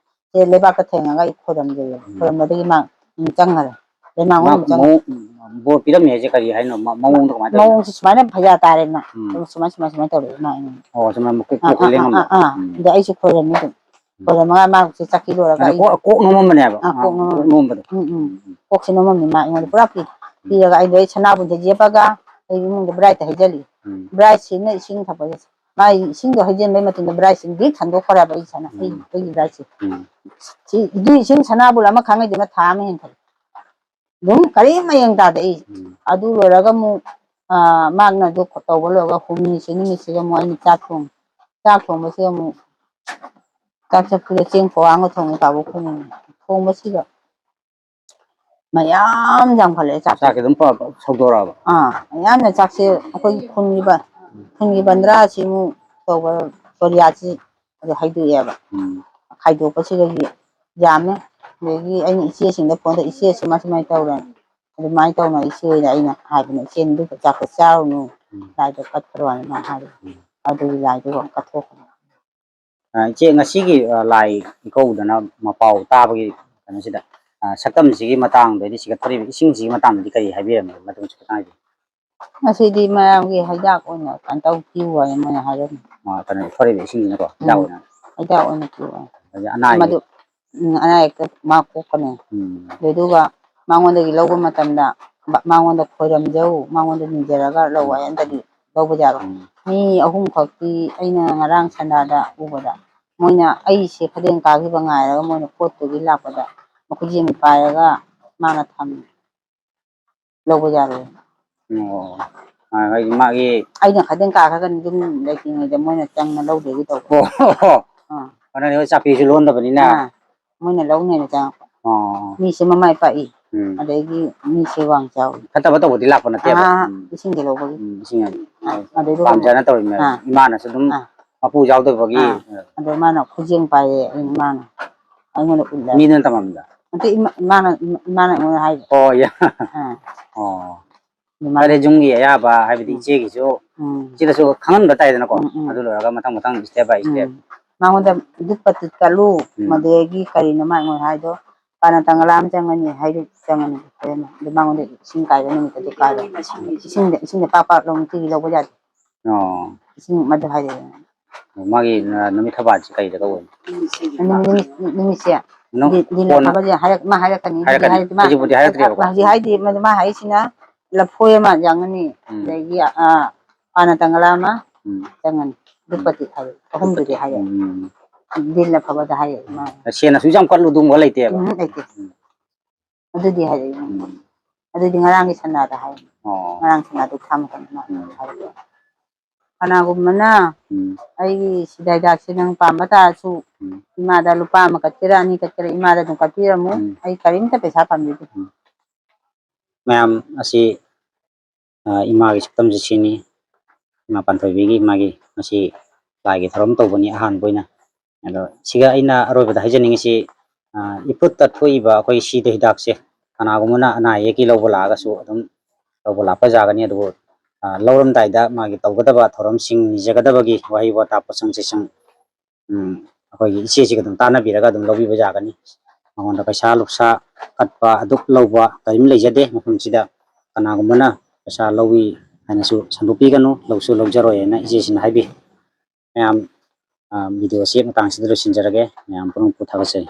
ꯁꯦ ꯂꯩꯕꯥꯛꯇ ꯊꯦꯡꯉꯒ ꯑꯩ ꯈꯣꯏꯔꯝꯖꯩꯌꯦ꯫ ꯎꯝ꯫ ꯈꯣꯏꯔꯝꯕꯗꯒꯤ ꯃꯥ ꯑꯗꯨꯝ ꯆꯪꯈꯔꯦ꯫ ꯑꯗꯩ ꯃꯥ ꯃꯉꯣꯟꯗ ꯑꯗꯨꯝ ꯆꯪꯉꯦ꯫ ꯃꯑꯣꯡ, ꯕꯣꯔ ꯄꯤꯔꯝꯃꯦ ꯍꯥꯏꯁꯦ ꯀꯔꯤ ꯍꯥꯏꯅꯣ? ꯃ-, ꯃꯑꯣꯡꯗꯣ ꯀꯃꯥꯏꯅ ꯇꯧꯔꯤꯅꯣ? ꯃꯑꯣꯡꯁꯦ ꯁꯨꯃꯥꯏꯅ ꯐꯩꯖꯥ ꯇꯥꯔꯦꯗꯅ꯫ ꯎꯝ꯫ ꯑꯗꯨ ꯁꯨꯃꯥꯏ, ꯁꯨꯃꯥꯏ, ꯁꯨꯃꯥꯏꯅ ꯇꯧꯔꯛꯑꯦ ꯃꯥ ꯑꯩꯉꯣꯟꯗ꯫ ꯑꯣ, ꯁꯨꯃꯥꯏꯅ ꯃꯀꯣꯛ, ꯑꯥ, ꯀꯣꯛꯁꯦ ꯑꯥ, ꯑꯥ, ꯂꯦꯡꯉꯝꯕ꯫ ꯑꯥ, ꯑꯥ꯫ ꯎꯝ꯫ ꯑꯗ ꯑꯩꯁꯨ ꯈꯣꯏꯔꯝꯃꯤ ꯑꯗꯨꯝ꯫ ꯎꯝ꯫ ꯈꯣꯏꯔꯝꯃꯒ ꯃꯥ ꯁꯦ ꯆꯥꯛꯈꯤ ꯂꯣꯏꯔꯒ ꯃꯥꯅ ꯑꯩꯅ ꯀꯣꯛ, ꯀꯣꯛ ꯅꯣꯝꯃꯝꯕꯅꯦꯕ꯫ ꯑꯥ, ꯑꯥ, ꯀꯣꯛ ꯀꯣꯛ ꯅꯣꯝꯕꯗꯣ꯫ ꯎꯝ, ꯎꯝ꯫ ꯎꯝ, ꯎꯝ꯫ ꯀꯣꯛꯁꯦ ꯅꯣꯝꯃꯝꯃꯤ ꯃꯥ ꯑꯩꯉꯣꯟꯗ ꯎꯝ꯫ ꯄꯨꯔꯥ ꯄꯤ-, ꯎꯝ꯫ ꯄꯤꯔꯒ ꯑꯩꯗꯣ ꯑꯩ ꯁꯅꯥꯕꯨꯟꯁꯦ ꯌꯦꯞꯄꯒ ꯑꯩ ꯏꯃꯨꯡꯗ ꯕ꯭ꯔꯥꯏꯠꯇ ꯍꯩꯖꯜꯂꯤ꯫ ꯎꯝ꯫ ꯕ꯭ꯔꯥꯏꯠꯁꯤꯅ ꯏꯁꯤꯡ ꯊꯛꯄꯁꯦ꯫ ꯃꯥꯒꯤ ꯏꯁꯤꯡꯗꯣ ꯍꯩꯖꯤꯟꯕꯩ ꯃꯇꯨꯡꯗ ꯕ꯭ꯔꯥꯏꯠꯁꯤꯡꯗꯤ ꯊꯟꯗꯣꯛꯈ꯭ꯔꯦꯕ ꯑꯩ ꯁꯅꯥ-, ꯑꯩ, ꯎꯝ꯫ ꯑꯩꯒꯤ ꯕ꯭ꯔꯥꯏꯠꯁꯦ꯫ ꯎꯝ꯫ ꯁꯤ, ꯑꯗꯨ ꯏꯁꯤꯡ ꯁꯅꯥꯕꯨꯟ ꯑꯃ ꯈꯥꯡꯉꯩꯗꯨꯅ ꯊꯥ ꯑꯃ ꯍꯦꯟꯈ꯭ꯔꯦ꯫ ꯑꯗꯨꯝ ꯀꯔꯤꯝ ꯃꯌꯦꯡ ꯇꯥꯗꯦ ꯑꯩ꯫ ꯎꯝ꯫ ꯑꯗꯨ ꯂꯣꯏꯔꯒ ꯑꯃꯨꯛ, ꯑ, ꯃꯥꯅ ꯑꯗꯨ ꯇꯧꯕ ꯂꯣꯏꯔꯒ ꯍꯨꯝꯅꯤꯁꯤ ꯅꯨꯃꯤꯠꯁꯤꯗ ꯑꯃꯨꯛ ꯑꯩꯅ ꯆꯥꯛ ꯊꯣꯡꯉꯤ꯫ ꯆꯥꯛ ꯊꯣꯡꯕꯁꯤꯗ ꯑꯃꯨꯛ ꯆꯥꯛ ꯆꯐꯨꯗ ꯆꯦꯡ ꯄꯣꯋꯥ ꯑꯃ ꯊꯣꯡꯉꯦ ꯄꯥꯕꯨꯡ ꯈꯣꯏꯅ꯫ ꯊꯣꯡꯕꯁꯤꯗ ꯃꯌꯥꯝ ꯌꯥꯝꯈꯠꯂꯛꯑꯦ ꯆꯥꯛꯁꯦ꯫ ꯆꯥꯛꯁꯦ ꯑꯗꯨꯝ ꯄ-, ꯄ-, ꯁꯧꯗꯣꯔꯛꯑꯕ? ꯑꯥ, ꯃꯌꯥꯝꯅ ꯆꯥꯛꯁꯦ ꯑꯩꯈꯣꯏꯒꯤ ꯈꯨꯟꯒꯤ ꯕ-, ꯈꯨꯟꯒꯤ ꯕꯟꯗ꯭ꯔꯥꯁꯤꯃꯨꯛ ꯇꯧꯕ ꯄꯣꯔꯤꯌꯥꯁꯤ ꯑꯗꯨ ꯍꯥꯏꯗꯣꯛꯑꯦꯕ꯫ ꯎꯝ꯫ ꯈꯥꯏꯗꯣꯛꯄꯁꯤꯗꯒꯤ ꯌꯥꯝꯃꯦ꯫ ꯑꯗꯒꯤ ꯑꯩꯅ ꯏꯆꯦꯁꯤꯡꯗ ꯐꯣꯟꯗ, "ꯏꯆꯦ ꯁꯨꯃꯥꯏ ꯁꯨꯃꯥꯏꯅ ꯇꯧꯔꯦ꯫ ꯑꯗꯨꯃꯥꯏꯅ ꯇꯧꯅ ꯏꯆꯦꯗ ꯑꯩꯅ ꯍꯥꯏꯕꯅꯦ, "ꯏꯆꯦ, ꯑꯗꯨ ꯆꯥꯛꯇꯣ ꯆꯥꯔꯨꯅꯨ, ꯎꯝ꯫ ꯂꯥꯏꯗꯣ ꯀꯠꯄ꯭ꯔꯣꯅ" ꯃꯥ ꯍꯥꯏꯕ꯫ ꯎꯝ꯫ ꯑꯗꯨꯒꯤ ꯂꯥꯏꯗꯣ ꯑꯃꯨꯛ ꯀꯠꯊꯣꯛꯈ꯭ꯔꯦ꯫ ꯑ, ꯏꯆꯦ, ꯉꯁꯤꯒꯤ, ꯑ, ꯂꯥꯏ ꯏꯀꯧꯗꯅ ꯃꯄꯥꯎ ꯇꯥꯕꯒꯤ ꯀꯩꯅꯣꯁꯤꯗ, ꯑ, ꯁꯛꯇꯝꯁꯤꯒꯤ ꯃꯇꯥꯡꯗ, ꯍꯥꯏꯗꯤ ꯁꯤꯒꯠꯇꯣꯔꯤꯕ ꯏꯁꯤꯡꯁꯤꯒꯤ ꯃꯇꯥꯡꯗꯗꯤ ꯀꯔꯤ ꯍꯥꯏꯕꯤꯔꯝꯃꯤ? ꯃꯇꯨꯡ ꯈꯤꯇꯪ ꯍꯥꯏꯕꯤꯌꯨ꯫ ꯉꯁꯤꯗꯤ ꯃꯌꯥꯝꯒꯤ ꯍꯩꯗꯥꯛ ꯑꯣꯏꯅ ꯀꯩꯅꯣ ꯇꯧ, ꯄꯤꯌꯨ ꯍꯥꯏꯅ ꯃꯣꯏꯅ ꯍꯥꯏꯔꯝꯃꯤ꯫ ꯑ, ꯀꯩꯅꯣ, ꯊꯣꯔꯛꯏꯕ ꯏꯁꯤꯡꯁꯤꯅꯀꯣ, ꯍꯤꯗꯥꯛ ꯎꯝ꯫ ꯑꯣꯏꯅ꯫ ꯍꯩꯗꯥꯛ ꯑꯣꯏꯅ ꯄꯤꯌꯨ ꯍꯥꯏ꯫ ꯑꯗꯨꯗꯤ ꯑꯅꯥ ꯑꯌꯦꯛ ꯃꯗꯨ, ꯎꯝ, ꯑꯅꯥ ꯑꯌꯦꯛꯇ ꯃꯥ ꯀꯣꯛꯀꯅꯤ꯫ ꯎꯝ꯫ ꯑꯗꯨꯗꯨꯒ ꯃꯉꯣꯟꯗꯒꯤ ꯂꯧꯕ ꯃꯇꯝꯗ ꯕ-, ꯃꯉꯣꯟꯗ ꯈꯣꯏꯔꯝꯖꯧ, ꯃꯉꯣꯟꯗ ꯅꯤꯖꯔꯒ ꯂꯧ ꯎꯝ꯫ ꯍꯥꯏ, ꯅꯠꯇ꯭ꯔꯗꯤ ꯂꯧꯕ ꯌꯥꯔꯣꯏ꯫ ꯎꯝ꯫ ꯃꯤ ꯑꯍꯨꯝ ꯈꯛꯇꯤ ꯑꯩꯅ ꯉꯔꯥꯡ ꯁꯟꯗꯥꯗ ꯎꯕꯗ, ꯃꯣꯏꯅ ꯑꯩꯁꯦ ꯈꯗꯦꯡ ꯀꯥꯈꯤꯕ ꯉꯥꯏꯔꯒ ꯃꯣꯏꯅ ꯀꯣꯠꯇꯨꯒꯤ ꯂꯥꯛꯄꯗ ꯃꯈꯨꯠ ꯌꯦꯡ ꯄꯥꯏꯔꯒ ꯃꯥꯅ ꯊꯝꯃꯤ꯫ ꯂꯧꯕ ꯌꯥꯔꯣꯏ꯫ ꯑꯣ꯫ ꯑ, ꯍꯥꯏꯗꯤ ꯃꯥꯒꯤ ꯑꯩꯅ ꯈꯗꯦꯡ ꯀꯥꯈ꯭ꯔꯒ ꯌꯨꯝ ꯂꯩꯇ꯭ꯔꯤꯉꯩꯗ ꯃꯣꯏꯅ ꯆꯪꯅ ꯂꯧꯗꯣꯏꯒꯤ ꯇꯧꯕ꯫ ꯑꯣ꯫ ꯑꯥ꯫ ꯑꯗꯨꯅ ꯍꯣꯏ ꯆꯥꯄꯤꯁꯨ ꯂꯣꯟꯗꯕꯅꯤꯅ꯫ ꯑꯥ꯫ ꯃꯣꯏꯅ ꯂꯧꯅꯦꯅ ꯆꯪꯉꯛꯄ꯫ ꯑꯣ꯫ ꯃꯤꯁꯦ ꯃꯃꯥꯏ ꯄꯥꯛꯏ꯫ ꯎꯝ꯫ ꯑꯗꯒꯤ ꯃꯤꯁꯦ ꯋꯥꯡ ꯆꯥꯎꯏ꯫ ꯐꯠꯇꯕ ꯇꯧꯕꯗꯤ ꯂꯥꯛꯄ ꯅꯠꯇꯦꯕ꯫ ꯑꯥ, ꯎꯝ꯫ ꯏꯁꯤꯡꯗꯤ ꯂꯧꯕꯒꯤ꯫ ꯎꯝ, ꯏꯁꯤꯡ ꯍꯥꯏꯗꯤ ꯑꯥ, ꯑꯗꯩꯗꯨꯒ ꯄꯥꯝꯖꯅ ꯇꯧꯔꯤꯅꯦ꯫ ꯑꯥ꯫ ꯏꯃꯥꯅꯁꯨ ꯑꯗꯨꯝ ꯑꯥ꯫ ꯃꯄꯨ ꯌꯥꯎꯗꯕꯒꯤ꯫ ꯑꯥ꯫ ꯑꯗꯣ ꯃꯥꯅ ꯈꯨꯖꯦꯡ ꯄꯥꯏꯔꯦ, ꯑꯩ ꯏꯃꯥꯅ꯫ ꯑꯩꯉꯣꯟꯗ ꯎꯠꯂꯦ꯫ ꯃꯤꯗꯨꯅ ꯇꯝꯃꯝꯃꯤꯕ? ꯅꯠꯇꯦ, ꯏꯃꯥ-, ꯏꯃꯥꯅ, ꯏꯃꯥꯅ ꯑꯩꯉꯣꯟꯗ ꯍꯥꯏꯕ꯫ ꯑꯣ, ꯌꯥ-, ꯑꯥ꯫ ꯑꯣ꯫ ꯑꯗꯨꯃꯥꯏꯅ꯫ ꯐꯔꯦ, ꯌꯨꯝꯒꯤ ꯑꯌꯥꯕ ꯍꯥꯏꯕꯗꯤ ꯎꯝ꯫ ꯏꯆꯦꯒꯤꯁꯨ ꯎꯝ꯫ ꯁꯤꯗꯁꯨ ꯈꯪꯍꯟꯕ ꯇꯥꯏꯗꯅꯀꯣ꯫ ꯎꯝ, ꯎꯝ꯫ ꯑꯗꯨ ꯂꯣꯏꯔꯒ ꯃꯊꯪ ꯃꯊꯪ step by step꯫ ꯎꯝ꯫ ꯃꯉꯣꯟꯗ ꯙꯨꯞ ꯄꯇꯤ ꯀꯠꯂꯨ, ꯎꯝ꯫ ꯃꯗꯨꯗꯒꯤ ꯀꯔꯤꯅꯣ ꯃꯥ ꯑꯩꯉꯣꯟꯗ ꯍꯥꯏꯗꯣ, ꯄꯥꯅ ꯇꯪꯒꯂꯥ ꯑꯃ ꯆꯪꯒꯅꯤ ꯍꯥꯏꯗꯨ ꯆꯪꯒꯅꯤ꯫ ꯑꯗꯨ ꯃꯉꯣꯟꯗ ꯏꯁꯤꯡ ꯀꯥꯏꯕ ꯅꯨꯃꯤꯠꯇꯗꯤ ꯀꯥꯏꯕ꯫ ꯏꯁꯤꯡꯗ, ꯏꯁꯤꯡꯗ ꯄꯥꯛ ꯄꯥꯛ ꯂꯧ-, ꯅꯨꯡꯇꯤꯒꯤ ꯂꯧꯕ ꯌꯥꯗꯦ꯫ ꯑꯣ꯫ ꯏꯁꯤꯡ ꯃꯗꯨ ꯍꯥꯏꯔꯛꯑꯦ꯫ ꯃꯥꯒꯤ, ꯑ, ꯅꯨꯃꯤꯠ ꯊꯕꯥꯜꯁꯤ ꯀꯔꯤꯗ ꯀꯧꯕꯅꯣ? ꯅꯨꯃꯤꯠ, ꯅꯨꯃꯤꯠꯁꯦ ꯅꯪ ꯗꯤ-, ꯗꯤꯟ ꯀꯣꯟꯅ ꯂꯐꯕꯁꯦ ꯍꯥꯏꯔꯛ-, ꯃꯥ ꯍꯥꯏꯔꯛꯀꯅꯤ꯫ ꯍꯥꯏꯔꯛꯀꯅꯤ꯫ ꯍꯥꯏꯔꯛꯇꯦ ꯃꯥ꯫ ꯍꯧꯖꯤꯛꯄꯨꯗꯤ ꯍꯥꯏꯔꯛꯇ꯭ꯔꯦꯕꯀꯣ꯫ ꯍꯧꯖꯤꯛ ꯍꯥꯏꯗꯤ ꯃꯗꯨ ꯃꯥ ꯍꯥꯏꯁꯤꯅ ꯂꯐꯣꯏ ꯑꯃ ꯌꯥꯎꯒꯅꯤ, ꯎꯝ꯫ ꯑꯗꯒꯤ, ꯑ, ꯄꯥꯅ ꯇꯪꯒꯂꯥ ꯑꯃ ꯎꯝ꯫ ꯆꯪꯒꯅꯤ꯫ ꯗꯨꯄꯇꯤ ꯍꯥꯏꯔꯛꯑꯦ꯫ ꯑꯍꯨꯝꯗꯨꯗꯤ ꯍꯥꯏꯔꯛꯑꯦ꯫ ꯎꯝ꯫ ꯗꯤꯟ ꯂꯐꯕꯗ ꯍꯥꯏꯔꯛꯑꯦ ꯃꯥ꯫ ꯁꯦꯟꯅꯁꯨ ꯌꯥꯝ ꯀꯠꯂꯨ ꯑꯗꯨꯒꯨꯝꯕ ꯂꯩꯇꯦꯕ꯫ ꯎꯝ, ꯂꯩꯇꯦ꯫ ꯎꯝ꯫ ꯑꯗꯨꯗꯤ ꯍꯥꯏꯔꯛꯑꯦ꯫ ꯎꯝ꯫ ꯑꯗꯨꯗꯤ ꯉꯔꯥꯡꯒꯤ ꯁꯅꯥꯗ ꯍꯥꯏꯔꯛꯑꯦ꯫ ꯑꯣ꯫ ꯉꯔꯥꯡ ꯁꯅꯥꯗꯨ ꯊꯥ ꯃꯇꯝꯗ ꯃꯥ ꯎꯝ꯫ ꯍꯥꯏꯔꯛꯑꯦ꯫ ꯀꯅꯥꯒꯨꯝꯕꯅ ꯎꯝ꯫ ꯑꯩꯒꯤ ꯁꯤꯗ ꯍꯤꯗꯥꯛꯁꯦ ꯅꯪ ꯄꯥꯝꯕ ꯇꯥꯔꯁꯨ ꯎꯝ꯫ ꯏꯃꯥꯗ ꯂꯨꯄꯥ ꯑꯃ ꯀꯠꯀꯦꯔꯥ, ꯑꯅꯤ ꯀꯠꯀꯦꯔꯥ, ꯏꯃꯥꯗ ꯑꯗꯨꯝ ꯀꯠꯄꯤꯔꯝꯃꯨ꯫ ꯎꯝ꯫ ꯑꯩ ꯀꯔꯤꯝꯇ ꯄꯩꯁꯥ ꯄꯥꯝꯕꯤꯗꯦ꯫ ꯎꯝ꯫ ꯃꯌꯥꯝ ꯑꯁꯤ, ꯑ, ꯏꯃꯥꯒꯤ ꯁꯛꯇꯝꯁꯤ ꯁꯤꯅꯤ꯫ ꯏꯃꯥ ꯄꯥꯟꯊꯣꯏꯕꯤꯒꯤ ꯃꯥꯒꯤ ꯉꯁꯤ ꯂꯥꯏꯒꯤ ꯊꯧꯔꯝ ꯇꯧꯕꯅꯤ ꯑꯍꯥꯟꯕ ꯑꯣꯏꯅ꯫ ꯑꯗꯣ ꯁꯤꯒ ꯑꯩꯅ ꯑꯔꯣꯏꯕꯗ ꯍꯥꯏꯖꯅꯤꯡꯉꯤꯁꯤ, ꯑ, ꯏꯐꯨꯠꯇ ꯊꯣꯛꯏꯕ ꯑꯩꯈꯣꯏ ꯁꯤꯗ ꯍꯤꯗꯥꯛꯁꯦ, ꯀꯅꯥꯒꯨꯝꯕꯅ ꯑꯅꯥ ꯑꯌꯦꯛꯀꯤ ꯂꯧꯕ ꯂꯥꯛꯑꯒꯁꯨ ꯑꯗꯨꯝ ꯂꯧꯕ ꯂꯥꯛꯄ ꯌꯥꯒꯅꯤ꯫ ꯑꯗꯨꯕꯨ, ꯑ, ꯂꯧꯔꯝꯗꯥꯏꯗ ꯃꯥꯒꯤ ꯇꯧꯒꯗꯕ ꯊꯧꯔꯝꯁꯤꯡ, ꯅꯤꯖꯒꯗꯕꯒꯤ ꯋꯥꯍꯩ ꯋꯥꯇꯥ, ꯄꯣꯠꯆꯪ ꯆꯩꯁꯪ, ꯎꯝ, ꯑꯩꯈꯣꯏꯒꯤ ꯏꯆꯦꯁꯤꯒ ꯑꯗꯨꯝ ꯇꯥꯟꯅꯕꯤꯔꯒ ꯑꯗꯨꯝ ꯂꯧꯕꯤꯕ ꯌꯥꯒꯅꯤ꯫ ꯃꯉꯣꯟꯗ ꯄꯩꯁꯥ ꯂꯨꯛꯁꯥ ꯀꯠꯄ, ꯑꯗꯨꯛ ꯂꯧꯕ ꯀꯔꯤꯝ ꯂꯩꯖꯗꯦ꯫ ꯃꯐꯝꯁꯤꯗ ꯀꯅꯥꯒꯨꯝꯕꯅ ꯄꯩꯁꯥ ꯂꯧꯏ ꯍꯥꯏꯅꯁꯨ ꯁꯟꯗꯣꯛꯄꯤꯒꯅꯨ, ꯂꯧꯁꯨ ꯂꯧꯖꯔꯣꯏ ꯍꯥꯏꯅ ꯏꯆꯦꯁꯤꯅ ꯍꯥꯏꯕꯤ꯫ ꯃꯌꯥꯝ, ꯑ, video ꯑꯁꯤ ꯃꯇꯥꯡꯁꯤꯗ ꯂꯣꯏꯁꯤꯟꯖꯔꯒꯦ꯫ ꯃꯌꯥꯝ ꯄꯨꯝꯅꯃꯛꯄꯨ ꯊꯥꯒꯠꯆꯔꯤ꯫